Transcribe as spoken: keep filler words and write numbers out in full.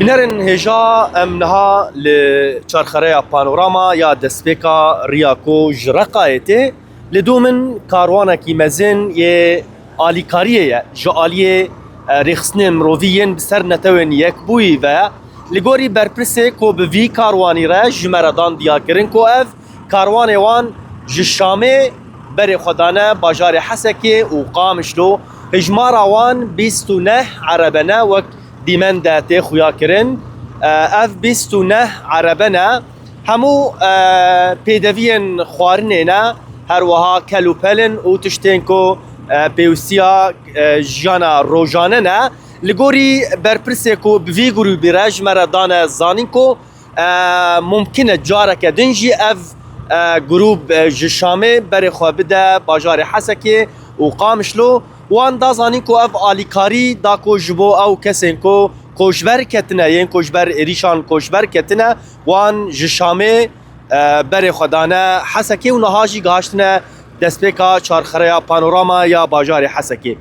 Bînerên hêja, em niha li çarxereya Panorama ya destpêka Riyako ji Reqayê tê. Li dû min karwanekî mezin yê alîkariyê ye. Ji aliyê, e, rêxistinên mirovî yên bi ser Netewên Yekbûyî ve, li gorî berpirsê ku bi vî karwanî re ji me re dan diyakirin ku ev karwanê wan ji Şamê berê xwe dane bajarê Hesekê û Qamişlo. Hijmara wan bîst û neh erebe ne, wek dîmen de tê xuya kirin. E, ev bîst û neh erebe ne. Hemû, e, pêdeviyên xwarinê ne, her wiha kel û pelin û tiştên ku, e, pêwîstiya, e, jiyana rojane ne. Li gorî berpirsê ku bi vî grûbî re ji me re dane zanîn ku, e, mumkin e careke din jî ev, e, grûb, e, ji Şamê berê xwe bide bajarê Hesekê û Qamişlo. Wan da zanîn ku ev alîkarî da ku ji bo ew kesên ku koçber ketine, yên ku ji ber êrîşan koçber ketine, wan ji Şamê, e, berê xwe dane Hesekê û niha jî gihiştine destpêka çarxereya Panorama ya bajarê Hesekê.